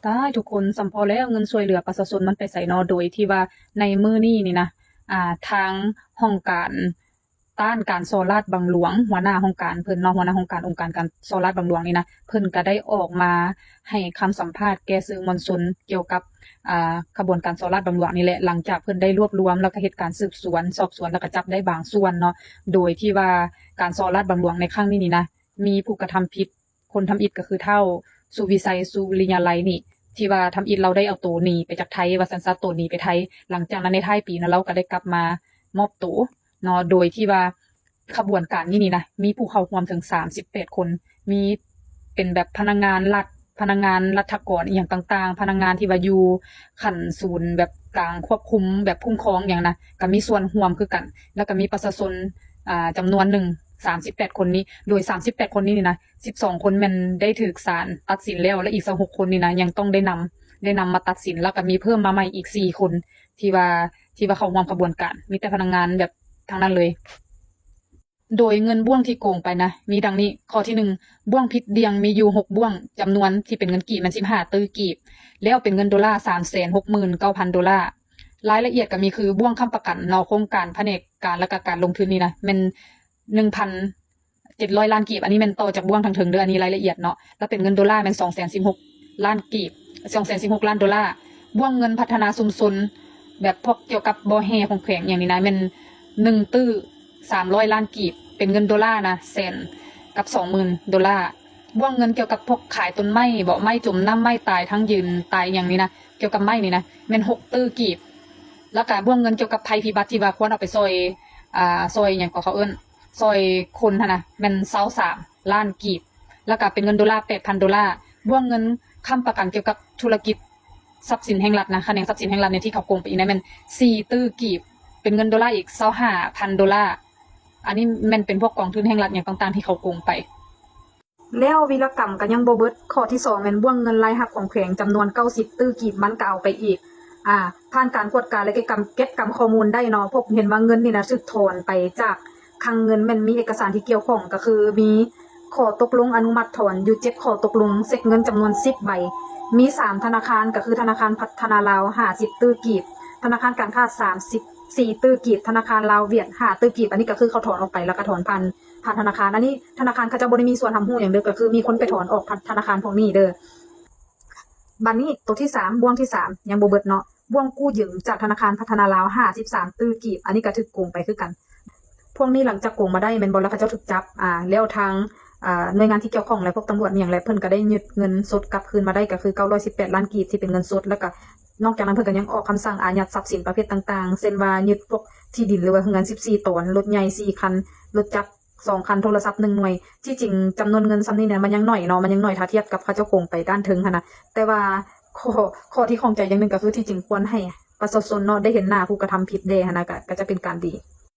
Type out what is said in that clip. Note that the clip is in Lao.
ຕາຍທຸກຄົນ ສ່ຳພໍແລ້ວ ເງິນຊ່ວຍເຫຼືອປະຊາຊົນມັນໄປໃສນໍ? ໂດຍທີ່ວ່າໃນມື້ນີ້ນີ້ນະ ອ່າ ທາງຫ້ອງການຕ້ານການສໍ້ລາດບັງຫຼວງ ຫົວໜ້າຫ້ອງການເພິ່ນເນາະ ຫົວໜ້າຫ້ອງການອົງການການສໍ້ລາດບັງຫຼວງນີ້ນະ ເພິ່ນກະໄດ້ອອກມາໃຫ້ຄຳສຳພາດແກ່ສື່ມວນຊົນກ່ຽວກັບ ອ່າ ຂະບວນການສໍ້ລາດບັງຫຼວງນີ້ແຫຼະ ຫຼັງຈາກເພິ່ນໄດ້ລວບລວມ ແລ້ວກະເຮັດການສືບສວນ ສອບສວນ ແລ້ວກະຈັບໄດ້ບາງສ່ວນເນາະ ໂດຍທີ່ວ່າການສໍ້ລາດບັງຫຼວງໃນຄັ້ງນີ້ນີ້ນະ ມີຜູ້ກະທຳຜິດ ຄົນທຳອິດກະຄືທ້າວ ສຸວິໄຊ ສຸລິຍາໄລນີ້ ທີ່ວ່າທຳອິດລາວໄດ້ເອົາໂຕໜີໄປຈາກໄທ ວ່າຊັ້ນຊະ ໂຕໜີໄປໄທ ຫຼັງຈາກນັ້ນໃນທ້າຍປີນະ ລາວກະໄດ້ກັບມາມອບໂຕເນາະ ໂດຍທີ່ວ່າຂະບວນການນີ້ນີ້ນະ ມີຜູ້ເຂົ້າຮ່ວມເຖິງສາມສິບແປດຄົນ ມີເປັນແບບພະນັກງານລັດ ພະນັກງານລັດຖະກອນອີ່ຫຍັງຕ່າງໆ ພະນັກງານທີ່ວ່າຢູ່ຂັ້ນສູນແບບກາງຄວບຄຸມ ແບບຄຸ້ມຄອງອີ່ຫຍັງນະ ກະມີສ່ວນຮ່ວມຄືກັນ ແລ້ວກະມີປະຊາຊົນ ອ່າ ຈຳນວນໜຶ່ງ ສາມສິບແປດຄົນນີ້ ໂດຍສາມສິບແປດຄົນນີ້ນີ້ນະ ສິບສອງຄົນແມ່ນໄດ້ຖືກສານຕັດສິນແລ້ວ ແລະ ອີກຊາວຫົກຄົນນີ້ນະ ຍັງຕ້ອງໄດ້ນຳ ໄດ້ນຳມາຕັດສິນ ແລ້ວກະມີເພີ່ມມາໃໝ່ອີກສີ່ຄົນ ທີ່ວ່າ ທີ່ວ່າເຂົ້າຮ່ວມຂະບວນການ ມີແຕ່ພະນັກງານແບບທັງນັ້ນເລີຍ. ໂດຍເງິນບ້ວງທີ່ໂກງໄປນະ ມີດັ່ງນີ້ ຂໍ້ທີໜຶ່ງ ບ້ວງຜິດດ່ຽງມີຢູ່ຫົກບ້ວງ ຈຳນວນທີ່ເປັນເງິນກີບແມ່ນສິບຫ້າຕື້ກີບ ແລ້ວເປັນເງິນໂດລາສາມແສນຫົກໝື່ນເກົ້າພັນໂດລາ. ລາຍລະອຽດກະມີຄື ບ້ວງຄ້ຳປະກັນເນາະ ໂຄງການພະແນກການ ແລະກະການລົງທຶນນີ້ນະ ແມ່ນໜຶ່ງພັນເຈັດຮ້ອຍລ້ານກີບ ອັນນີ້ແມ່ນຕໍ່ຈາກບ້ວງທາງເທິງເດີ້ ອັນນີ້ລາຍລະອຽດເນາະ ແລ້ວເປັນເງິນໂດລາແມ່ນສອງແສນສິບຫົກລ້ານກີບ ສອງແສນສິບຫົກລ້ານໂດລາ. ບ້ວງເງິນພັດທະນາຊຸມຊົນ ແບບພວກກ່ຽວກັບບໍ່ແຮ່ຂອງແຂວງອີ່ຫຍັງນີ້ນະ ແມ່ນໜຶ່ງຕື້ສາມຮ້ອຍລ້ານກີບ ເປັນເງິນໂດລານະ ແສນກັບສອງໝື່ນໂດລາ. ບ້ວງເງິນກ່ຽວກັບພວກຂາຍຕົ້ນໄມ້ເບາະ ໄມ້ຈົມນ້ຳ ໄມ້ຕາຍທັງຢືນ ຕາຍອີ່ຫຍັງນີ້ນະ ກ່ຽວກັບໄມ້ນີ້ນະ ແມ່ນຫົກຕື້ກີບ ແລ້ວກະບ້ວງເງິນກ່ຽວກັບໄພພິບັດທີ່ວ່າຄວນເອົາໄປຊ່ອຍ ອ່າ ຊ່ອຍຫຍັງກໍເຂົາເອີ້ນ ຊ່ອຍຄົນຫັ້ນນະ ແມ່ນຊາວສາມລ້ານກີບ ແລ້ວກະເປັນເງິນໂດລາແປດພັນໂດລາ. ບ້ວງເງິນຄ້ຳປະກັນກ່ຽວກັບທຸລະກິດຊັບສິນແຫ່ງລັດນະ ຂະແໜງຊັບສິນແຫ່ງລັດນີ້ ທີ່ເຂົາໂກງໄປອີກນະ ແມ່ນສີ່ຕື້ກີບ ເປັນເງິນໂດລາອີກຊາວຫ້າພັນໂດລາ. ອັນນີ້ແມ່ນເປັນພວກກອງທຶນແຫ່ງລັດຫຍັງຕ່າງໆ ທີ່ເຂົາໂກງໄປ. ແລ້ວວິລະກຳກະຍັງບໍ່ເບິດ ຂໍ້ທີສອງແມ່ນບ້ວງເງິນລາຍຮັບຂອງແຂວງຈຳນວນເກົ້າສິບຕື້ກີບ ມັນກະເອົາໄປອີກ. ອາ ຜ່ານການກວດກາ ແລະ ເກັບກຳ ເກັບກຳຂໍ້ມູນໄດ້ເນາະ ພົບເຫັນວ່າເງິນນີ້ນະຖືກຖອນໄປຈາກຄັງເງິນ ແມ່ນມີເອກະສານທີ່ກ່ຽວຂ້ອງ ກະຄືມີຂໍ້ຕົກລົງອະນຸມັດຖອນຢູ່ເຈັດຂໍ້ຕົກລົງ ເຊັກເງິນຈຳນວນສິບໃບ ມີສາມທະນາຄານ ກະຄືທະນາຄານພັດທະນາລາວຫ້າສິບຕື້ກີບ ທະນາຄານການຄ້າສາມສິບສີ່ຕື້ກີບ ທະນາຄານລາວຫວຽດຫ້າຕື້ກີບ. ອັນນີ້ກະຄືເຂົາຖອນອອກໄປ ແລ້ວກະຖອນຜ່ານ ຜ່ານທະນາຄານ ອັນນີ້ທະນາຄານເຂົາເຈົ້າບໍ່ໄດ້ມີສ່ວນຮັບຮູ້ຫຍັງເດີ້ ກະຄືມີຄົນໄປຖອນອອກທະນາຄານພວກນີ້ເດີ້. ບາດນີ້ໂຕທີສາມ ບ້ວງທີສາມ ຍັງບໍ່ເບິດເນາະ ບ້ວງກູ້ຢືມຈາກທະນາຄານພັດທະນາລາວຫ້າສິບສາມຕື້ກີບ ອັນນີ້ກະຖືກໂກງໄປຄືກັນ. ພວກນີ້ຫຼັງຈາກໂກງມາໄດ້ແມ່ນບໍ່ ແລ້ວເຂົາເຈົ້າຖືກຈັບ ອາ ແລ້ວທາງ ອາ ໜ່ວຍງານທີ່ກ່ຽວຂ້ອງ ແລະ ພວກຕຳຫຼວດອີ່ຫຍັງແຫຼະ ເພິ່ນກະໄດ້ຍຶດເງິນສົດກັບຄືນມາໄດ້ ກະຄືເກົ້າຮ້ອຍສິບແປດລ້ານກີບທີ່ເປັນເງິນສົດ ແລ້ວກະນອກຈາກນັ້ນເພິ່ນກະຍັງອອກຄຳສັ່ງອາຍັດຊັບສິນປະເພດຕ່າງໆ ເຊັ່ນວ່າຍຶດພວກທີ່ດິນ ຫຼືວ່າເຮືອນສິບສີ່ຕອນ ລົດໃຫຍ່ສີ່ຄັນ ລົດຈັກ ສອງຄັນ ໂທລະສັບໜຶ່ງໜ່ວຍ. ທີ່ຈິງຈຳນວນເງິນສ່ຳນີ້ນະ ມັນຍັງໜ້ອຍເນາະ ມັນຍັງໜ້ອຍຖ້າທຽບກັບເຂົາເຈົ້າໂກງໄປດ້ານເທິງຫັ້ນນະ ແຕ່ວ່າຂໍ້ ຂໍ້ທີ່ຂ້ອງໃຈຢ່າງໜຶ່ງກະຄື ທີ່ຈິງຄວນໃຫ້ປະຊາຊົນເນາະ ໄດ້ເຫັນໜ້າຜູ້ກະທຳຜິດແດ່ຫັ້ນນະ ກະ ກະຈະເປັນການດີ.